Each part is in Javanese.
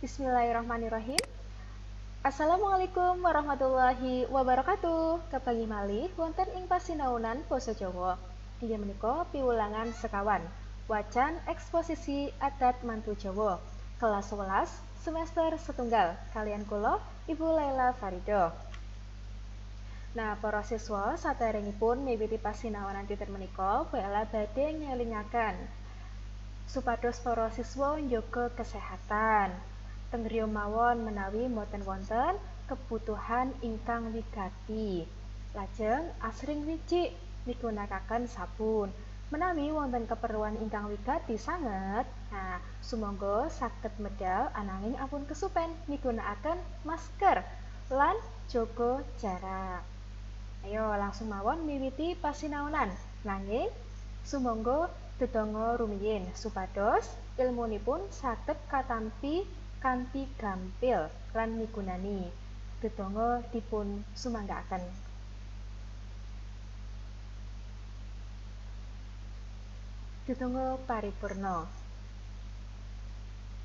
Bismillahirrahmanirrahim. Assalamualaikum warahmatullahi wabarakatuh. Kepanggih malih wonten ing pasinaunan basa Jawa. Inggih menika piwulangan sekawan. Wacan eksposisi adat mantu Jawa. Kelas 11 semester setunggal. Kalian kula Ibu Laila Farido. Nah, para siswa saderengipun miwiti pasinaonan dinten menika, Bu Ella badhe ngelingaken supados para siswa njaga kesehatan. Teng griya mawon menawi mboten wonten kebutuhan ingkang wigati. Lajeng asring wicik migunakaken sabun. Menawi wonten keperluan ingkang wigati sanget, nah sumangga saged medal ananging ampun kesupen migunakaken masker lan jaga jarak. Ayo langsung mawon miwiti pasinaonan. Nanging sumangga dedonga rumiyin supados ilmunipun saged katampi kanthi gampil lan migunani. Dedonga dipun sumanggaaken. Dedonga paripurna.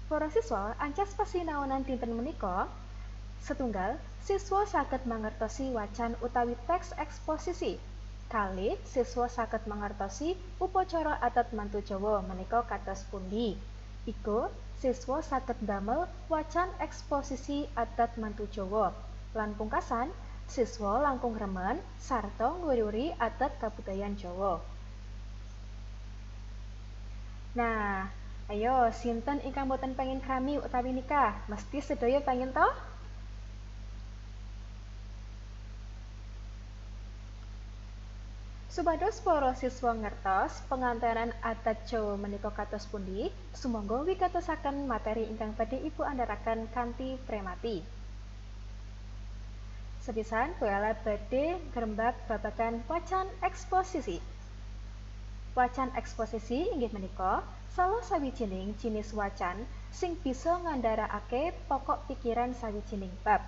Para siswa, ancas pasinaonan dinten menika setunggal, siswa saged mangertosi wacan utawi teks eksposisi. Kalih, siswa saged mangertosi upacara adat mantu Jawa menika kados pundi. Tiga, siswa saged ndamel wacan eksposisi adat mantu Jawa. Lan pungkasan, siswa langkung remen sarta nguri-uri adat kabudayan Jawa. Nah, ayo sinten ingkang boten pengin krami utawi nikah? Mesti sedaya pengin toh? Supados para siswa ngertos pengantenan adat Jawa menika kados pundi, sumangga wigatosaken materi ingkang badhe Ibu andharaken kanthi premati. Sepisan, Bu Ella badhe ngrembak babagan wacan eksposisi. Wacan eksposisi inggih menika salah sawijining jinis wacan sing bisa ngandharakake pokok pikiran sawijining bab,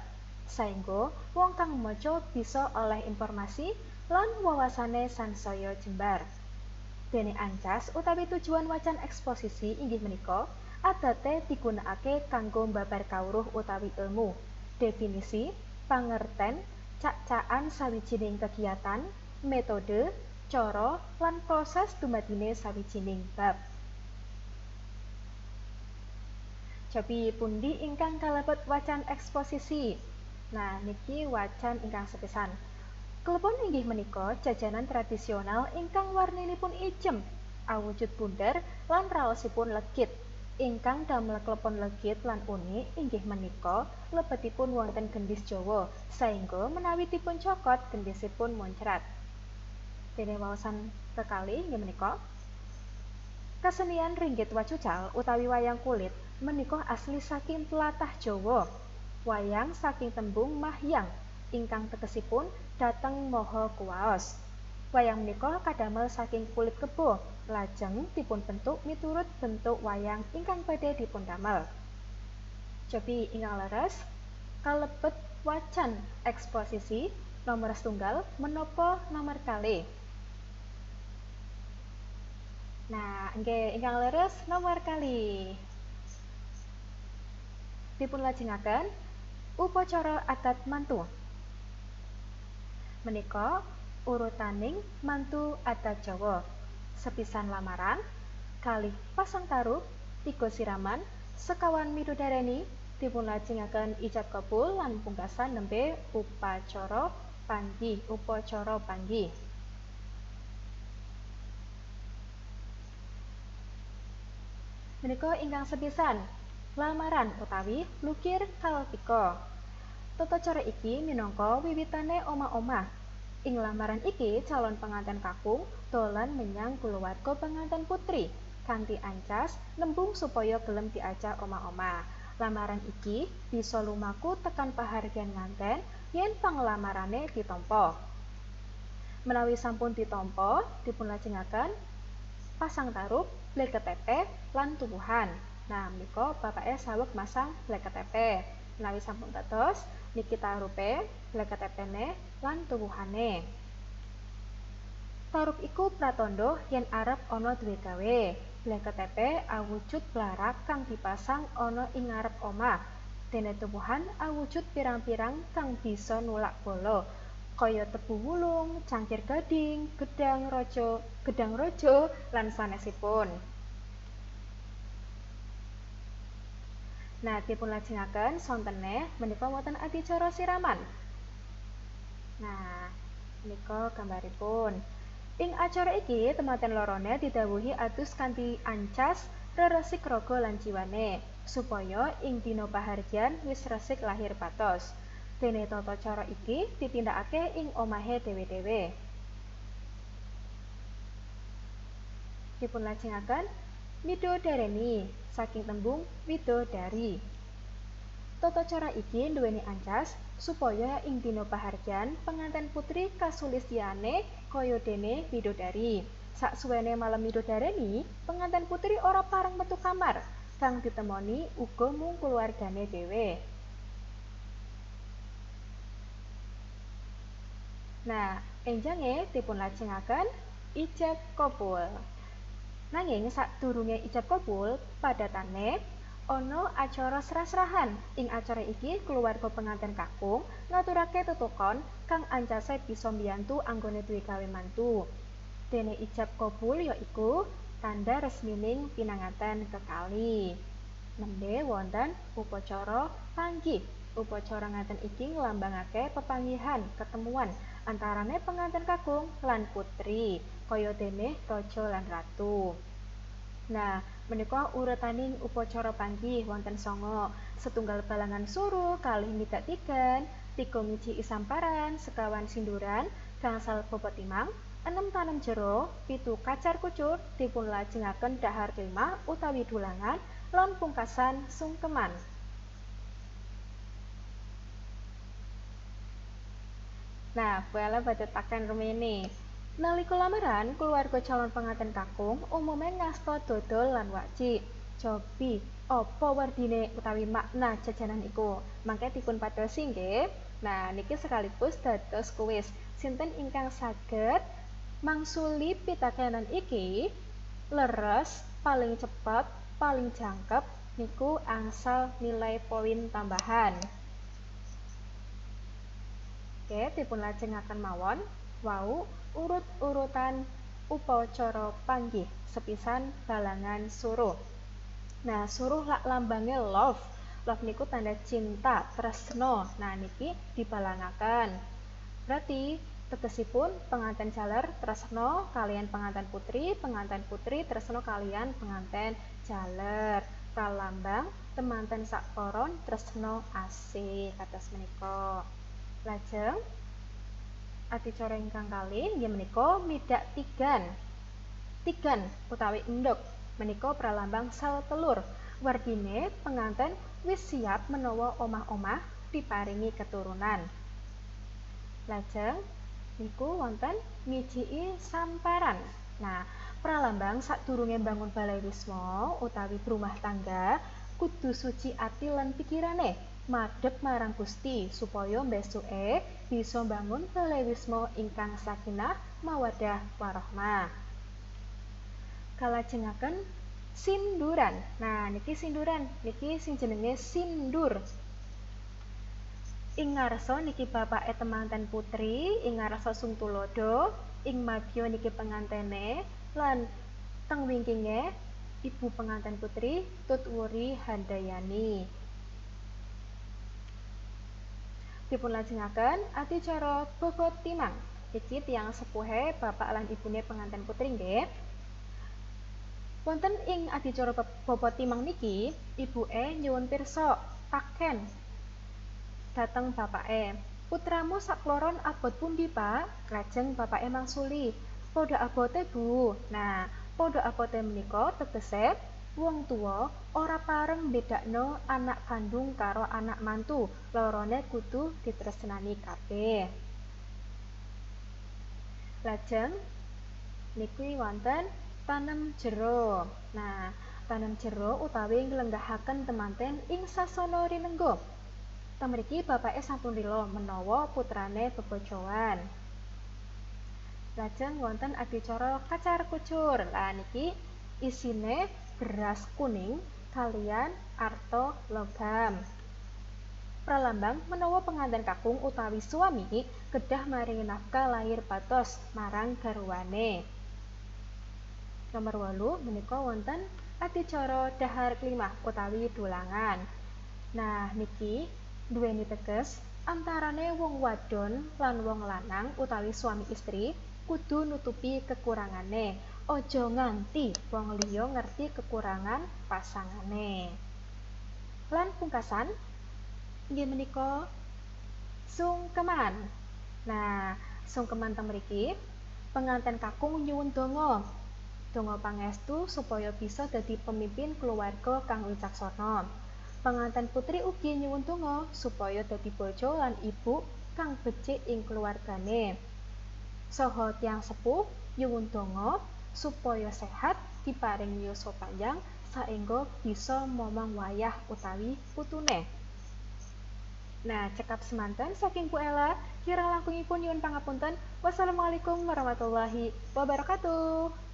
saengga wong kang maca bisa oleh informasi lan wawasane sansaya jembar. Dene ancas utawi tujuan wacan eksposisi inggih menika adate digunakake kanggo mbabar kawruh utawi ilmu, definisi, pangerten, cak-cakan sawijining kegiatan, metode, cara lan proses dumadine sawijining bab. Cobi pundi ingkang kalebet wacan eksposisi? Nah, niki wacan ingkang sepisan. Klepon inggih menika jajanan tradisional ingkang warninipun ijem, awujud bunder lan raosipun legit. Ingkang damel klepon legit lan unik inggih menika lebetipun wonten gendhis Jawa, saengga menawi dipun cokot gendhisipun muncrat. Dene waosan kekalih inggih menika kesenian ringgit wacucal utawi wayang kulit menika asli saking tlatah Jawa. Wayang saking tembung mahyang ingkang tegesipun dhateng maha kuwaos. Wayang menika kadamel saking kulit kebo, lajeng dipunbentuk miturut bentuk wayang ingkang badhe dipundamel. Cobi ingkang leres kalebet wacan eksposisi nomor setunggal menapa nomor kalih? Nah, nggih ingkang leres nomor kalih. Dipun lajengaken upacara adat mantu. Menika urutaning mantu adat Jawa. Sepisan lamaran, kalih pasang tarub, tiga siraman, sekawan midodareni, dipunlajengaken ijab kabul lan pungkasan nembe upacara panggih, upacara panggih. Menika ingkang sepisan, lamaran utawi lukir kalpika. Tata cara iki minangka wiwitane omah-omah. Ing lamaran iki calon penganten kakung dolan menyang kulawarga penganten putri kanthi ancas nembung supaya gelem diajak omah-omah. Lamaran iki bisa lumaku tekan pahargyan nganten yen panglamarane ditampa. Menawi sampun ditampa, dipunlajengaken pasang tarub, bleketepe lan tuwuhan. Nah, menika bapake saweg masang bleketepe. Menawi sampun dados, niki tarupe, bleketepene lan tuwuhane. Tarub iku pratandha yen arep ana duwe gawe. Bleketepe awujud blarak kang dipasang ana ing ngarep omah. Dene tuwuhan awujud pirang-pirang kang bisa nulak bala, kaya tebu wulung, cangkir gading, gedhang raja lan sanesipun. Nah, dipun lajengaken sontene menika wonten adicara siraman. Nah, menika gambaripun. Ing acara iki temanten lorone didhawuhi adus kanthi ancas reresik raga lan jiwane, supaya ing dina pahargyan wis resik lahir batos. Dene tata cara iki ditindakake ing omahe dhewe-dhewe. Dipun lajengaken midodareni saking tembung widodari. Tata cara iki nduweni ancas supaya ing dina pahargyan penganten putri kasulistyane kaya dene widodari. Saksuwene malem midodareni, penganten putri ora pareng metu kamar, kang ditemoni uga mung kulawargane dhewe. Nah, enjange dipun lajengaken ijab kabul. Nanging sadurunge ijab kabul, padatane ana acara srah-srahan. Ing acara iki keluarga penganten kakung ngaturake tetukon kang ancase bisa mbiyantu anggone duwe gawe mantu. Dene ijab kabul ya iku tandha resmining pinanganten kekali. Nembe wonten upacara panggih. Upacara ngaten iki nglambangake pepanggihan ketemuan antarane penganten kakung lan putri, kaya dene raja lan ratu. Nah, menika urutaning upacara panggih wonten 9. Setunggal balangan suruh, kalih midak tigan, 3 miji isamparan, sekawan sinduran, gangsal bobot timang, 6 tanem jero, 7 kacar kucur, dipun lajengaken dhahar klimah utawi dulangan lan pungkasan sungkeman. Nah, bala badhe taken rumene. Nalika lamaran, keluarga calon penganten kakung umume ngasta dodol lan wajik. Cobi, apa wardine utawi makna jajanan iku? Mangke dipun padosi nggih. Nah, niki sekaligus dados kuis. Sinten ingkang saged mangsuli pitakenan iki leres, paling cepet, paling jangkep niku angsal nilai poin tambahan. Oke, dipun lajengaken mawon. Wau urut-urutan upacara panggih sepisan balangan suruh. Nah, suruh lak lambange love. Love niku tanda cinta, tresno. Nah, niki dibalangaken. Berarti tegesipun penganten jaler tresno kalian penganten putri tresno kalian penganten jaler. Pralambang temanten sakporon tresno asih kados menika. Lajeng adicara ingkang kalih inggih menika midak tigan. Tigan utawi endhog menika pralambang sel telur. Wardine penganten wis siap menawa omah-omah diparingi keturunan. Lajeng niku wonten mijiki samparan. Nah, pralambang sadurunge bangun balai wisma utawi berumah tangga kudu suci ati lan pikirane, madhep marang Gusti supaya mbesuke bisa bangun balai wisma ingkang sakinah, mawaddah warahmah. Kalajengaken sinduran. Nah, niki sinduran, niki sing jenenge sindur. Ing ngarsa niki bapake temanten putri, ing ngarsa Sung Tulodo, ing madya niki pengantene, lan teng wingkinge ibu penganten putri Tut Wuri Handayani. Dipun lajengaken adicara bobot timang. Iki tiyang sepuhe bapak lan ibune penganten putri nggih. Wonten ing adicara bobot timang niki, ibuke nyuwun pirsa taken dhateng bapake. Putramu sakloron abot pundi, Pak? Lajeng bapake mangsuli, padha abote, Bu. Nah, padha abote menika tegese wong tuwa ora pareng mbedakno anak kandung karo anak mantu, lorone kudu ditresnani kabeh. Lajeng niku wonten tanem jero. Nah, tanem jero utawi nglenggahaken temanten ing sasana rinengga. Teng mriki bapake sampun rila menawa putrane bebojoan. Lajeng wonten adicara kacar kucur. Lah niki Isine beras kuning kaliyan arta logam. Pralambang menawa penganten kakung utawi suami kedah maringi nafkah lahir batos marang garwane. Nomor 8 menika wonten adicara dhahar klimah utawi dulangan. Nah, niki duweni teges antarane wong wadon lan wong lanang utawi suami istri kudu nutupi kekurangane. Aja nganti wong liya ngerti kekurangan pasangane. Lan pungkasan inggih menika sungkeman. Nah, sungkeman teng mriki penganten kakung nyuwun donga. Donga pangestu supaya bisa dadi pemimpin keluarga kang wicaksana. Penganten putri ugi nyuwun donga supaya dadi bojo lan ibu kang becik ing keluargane. Saha tiyang sepuh nyuwun donga supaya sehat, diparingi yuswa panjang saengga bisa momong wayah utawi putune. Nah, cekap semanten saking Bu Ella, kirang langkungipun nyuwun pangapunten. Wassalamualaikum warahmatullahi wabarakatuh.